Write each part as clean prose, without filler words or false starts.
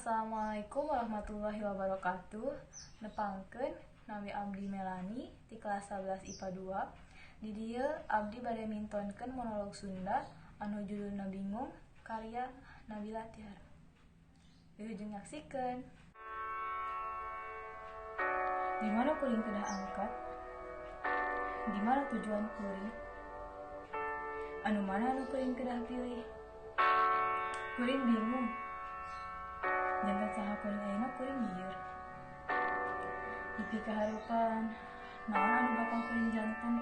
Assalamualaikum warahmatullahi wabarakatuh. Nepangkeun nami abdi Melani ti kelas 11 IPA 2. Di dieu abdi bade mintonkeun monolog Sunda anu judulna Bingung karya Nabila Tiara. Wilujeng nyaksikeun. Di mana kuring kedah angkat? Di mana tujuan kuring? Anu mana anu kuring kedah pilih? Kuring bingung. Janten saha kuring ayeuna kuring lieur. Dipikahareupan naon anu bakal kuring janten?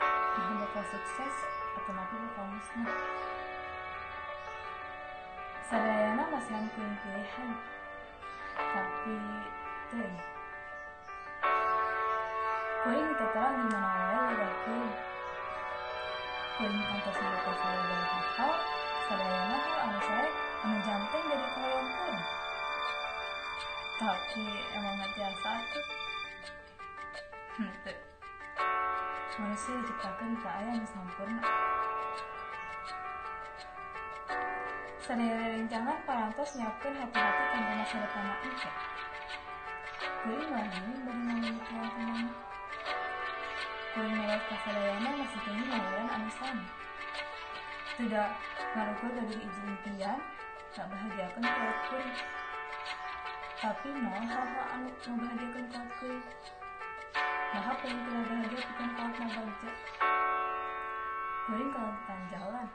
Naha bakal sukses atanapi bakal musnah? Sadayana masihan kuring pilihan. Tapi teuing. Kuring teu terang di mana wae lidah kuring. Kuring kantos boga sababaraha hal, sadayana hal anu sae anu janten jadi kahoyong kuring. Tapi emang tiasa atuh. Henteu. Manusia diciptakeun teu aya nu sampurna. Sadaya rerencangan parantos nyiapkeun hati-hati kanggo masa depanna engke. Kuring malah bingung bari ngamimitian kumaha. Kuring melek kasadayana masih keneh ngaliran anu sami. Teu da ngaruhkeun gaduh hiji impian ngabahagiakeun kolot kuring. Tapi naon hal-hal anu ngabahagiakeun kolot kuring? Naha kuring teu bahagia pikeun kolot bagja? Kuring kalentetan jalan.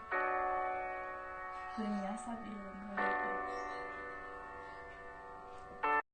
Kuring nyasar di leuweung.